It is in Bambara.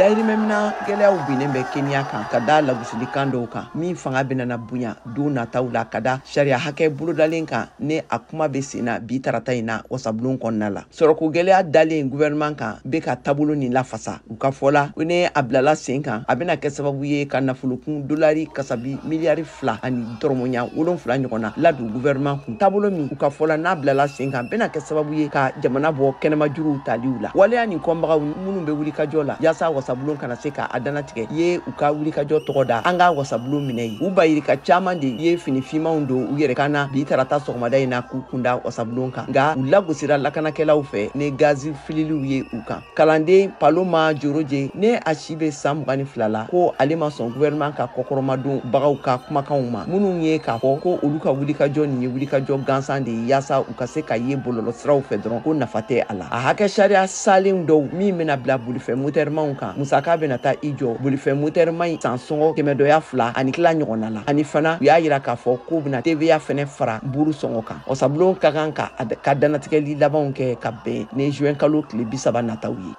Dayirimɛmina gɛlɛyaw binnen bɛ Kenya kan ka da lagosilikan dɔw kan min fanga bɛna na bonya don nataw la ka da sariya hakɛ bolodalen kan ne a kuma bɛ sen na bi tarata in na wasabulon kɔnɔna la. Sɔrɔko gɛlɛya dalen gouvernement kan bɛ ka taabolo nin lafasa. U ka fɔ la, ko ne a bilala sen kan, a bɛna kɛ sababu ye ka nafolokun dolari kasabi miliyari 2.7 ɲɔgɔn na ladon gouvernement kun. Taabolo min, u ka fɔ la, n'a bilala sen kan, bɛna kɛ sababu ye ka jamana bɔ kɛnɛmajuruw taliw la. Waleya nin kɔnbagaw minnu bɛ wulikajɔ la yaasa wasabulon kana se ka a danatigɛ ye u ka wulikajɔ tɔgɔ da "An ka wasabulon minɛ" ye. U bayirika caman de ye fini finmanw don u yɛrɛ kan na bi tarata sɔgɔmada in na k'u kunda wasabulon kan, nka u lagosira lakanakɛlaw fɛ ni gazi fililiw ye u kan. Kalanden Paloma Joroje, ne a si bɛ san 22 la, ko ale ma sɔn gouvernement ka kɔkɔrɔmadon bagaw ka kumakanw ma minnu ye k'a fɔ ko olu ka wulikajɔ nin ye wulikajɔ gansan de ye yaasa u ka se ka ye bɔlɔlɔsiraw fɛ dɔrɔn, ko nafa tɛ a la. A hakɛ sariya salen dɔw min bɛna bila bolifɛn motɛrimanw kan, musaka bɛna taa i jɔ bolifɛn motɛriman in san sɔngɔ kɛmɛ dɔya fila ani tila ɲɔgɔnna la. Ani fana, u y'a yira k'a fɔ k'u bɛna TVA fɛnɛ fara buru sɔngɔ kan. Wasabulon ka kan ka ka danatigɛli labanw kɛ ka bɛn ni juin kalo tile 30 nataw ye.